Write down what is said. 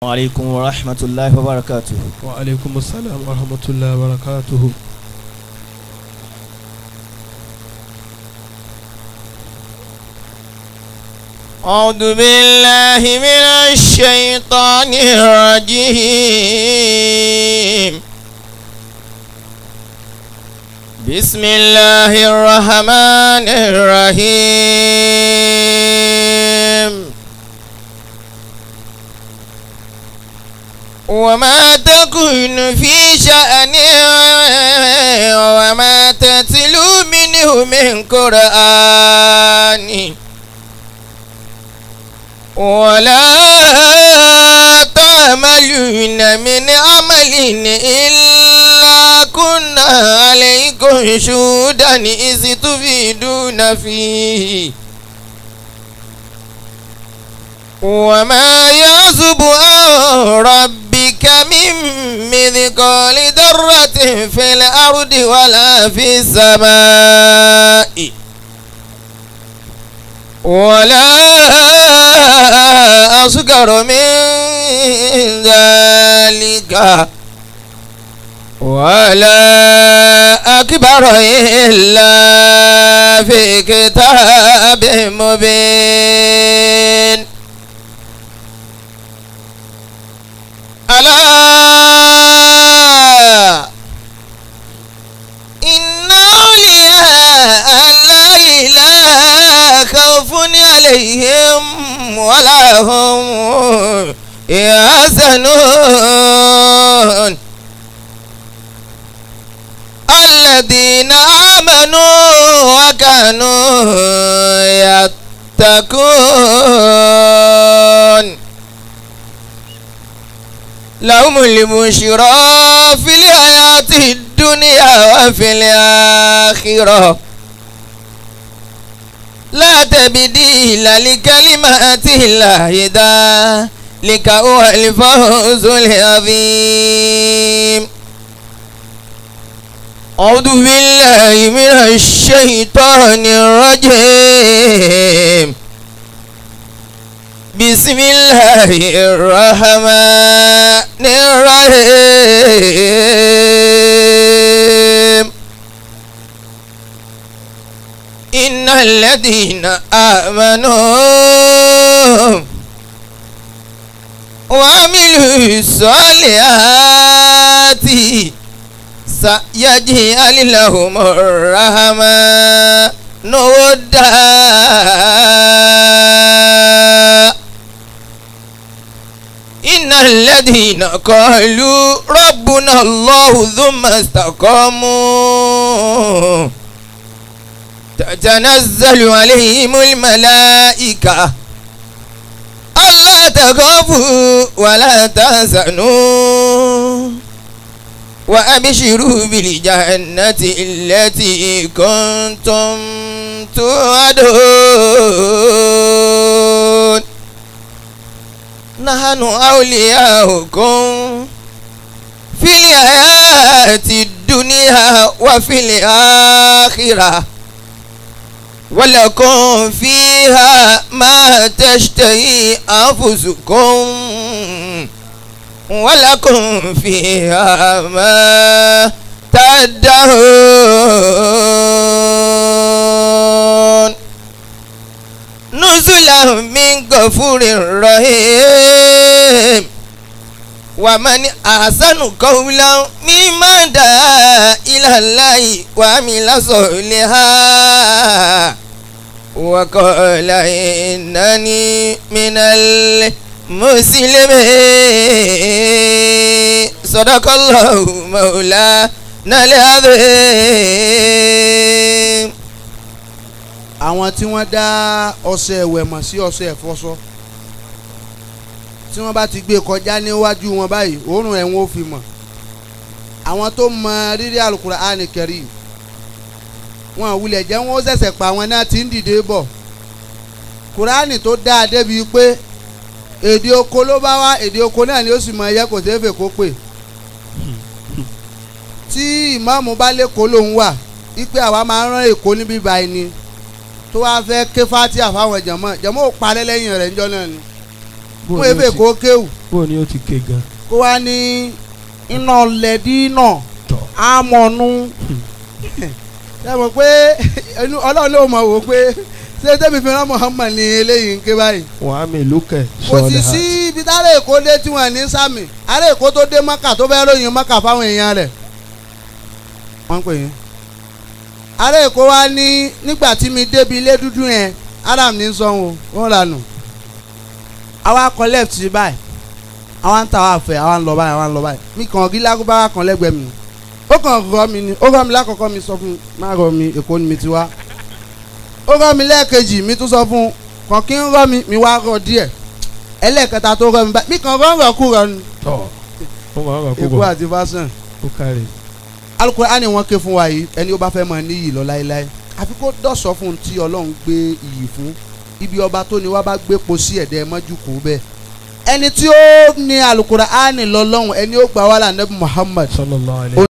عليكم ورحمة الله وبركاته. وعليكم السلام ورحمة الله وبركاته. أعوذ بالله من الشيطان الرجيم. بسم الله الرحمن الرحيم. وما تكون في شأن وما تتلو منه من قرآن ولا تعملون من عمل إلا كنا عليكم شهودا إذ تفيدون فيه وما يعزب عن ربك من مثقال ذرة في الأرض ولا في السماء ولا أصغر من ذلك ولا أكبر إلا في كتاب مبين. ألا إن أولياء الله لا خوف عليهم ولا هم يحزنون الذين آمنوا وكانوا يتقون لهم البشرى في الحياة الدنيا وفي الآخرة لا تبديل لكلمات الله ذلك هو الفوز العظيم. أعوذ بالله من الشيطان الرجيم. بسم الله الرحمن الرحيم. إن الذين آمنوا وعملوا الصالحات سيجعل لهم الرحمن ودا. إن الذين قالوا ربنا الله ثم استقاموا تتنزل عليهم الملائكة ألا تخافوا ولا تحزنوا وأبشروا بالجنة التي كنتم توعدون. نحن أولياؤكم في الحياة الدنيا وفي الآخرة ولكم فيها ما تشتهي أنفسكم ولكم فيها ما تدعون. نزلا من غفور رحيم. ومن أحسن قولا ممن دعا إلى الله وعمل صالحا وقال إنني من المسلمين. صدق الله مولانا العظيم. Àwọn tí wọ́n dá ọṣẹ ẹ̀wẹ̀ mọ̀ sí ọṣẹ ẹ̀fọṣọ tí wọ́n bá ti gbé kọjá níwájú wọn báyìí òórùn ẹ̀ wọ́n fi mọ̀. Àwọn tó mọ rírí Al-Qur'ani Karim wọn wulẹ̀ jẹ́ wọn ó ṣẹ̀ṣẹ̀ pa àwọn náà tí ń dìde bọ̀. Kùránì tó dáa débi pé èdè oko ló bá wá, èdè oko náà ni ó sì mọ ẹyẹ kò séfè kó pè. Tí ìmáàmù bá lẹ́kọ̀ọ́ lòún wà wípé àwa máa ń rán Èkó níbí báyìí ni tó wá fẹ́ ké Fátíà fáwọn jàmọ́ jàmọ́ ò parẹ́ lẹ́yìn rẹ̀ níjọ́ náà ni. Wọ́n ebè kó kéwù. Bó ni ó ti ké gan. Kó wá ní iná lẹ́dí náà àmọ̀nù. Ṣé mọ̀ pé Ọlọ́run ló mọ̀ wò pé ṣé tẹ́mi fi rán Muhammad ní eléyìí ń ké báyìí. Wàá mi lókè Kò sì sí ibi tára Èkó dé tí wọ́n ní sàmì. Ará Èkó tó dé Mọ́kà tó fẹ́ ròyìn Mọ́kà fáwọn èèyàn rẹ̀. Wọ́n ń pè yín. Ará Èkó wá ní nígbà tí mi débi ilé dúdú yẹn Adam ní sọ́hun ó ranù. Àwa kọ left sí báyìí. Àwa ń ta àwa fẹ́ àwa ń lọ báyìí àwa ń lọ báyìí. Mi kàn rí lágúbáwá kan lẹ́gbẹ̀ẹ́ mi. Ó kàn rọ mi ni ó rọ mi lákọ̀ọ́kọ́ mi sọ fún má rọ mi Èkó ni mi ti wá. Ó rọ mi lẹ́ẹ̀kejì mi tún sọ fún kàn kí ń rọ mi mi wá rọ díẹ̀. Ẹlẹ́ẹ̀kẹta tó rọ mi báyìí mi kàn rọ rọ kú rọ ni. Èkó àti fásán. Ó kárẹ̀. Al-Qur'ani wọ́n ké fún wa yìí ẹni ó bá fẹ́ mọ níyì lọ láéláé àfi kó dọ̀sọ̀ fún un tí Ọlọ́run gbé iyì fún ibi ọba tó ní wá bá gbé po sí ẹ̀dẹ̀ mọ́jú kó bẹ́ẹ̀ ẹni tí ó ní Al-Qur'ani lọ́lọ́run ẹni ó gbà wá là Nábì Muhammad sallallahu alaihi.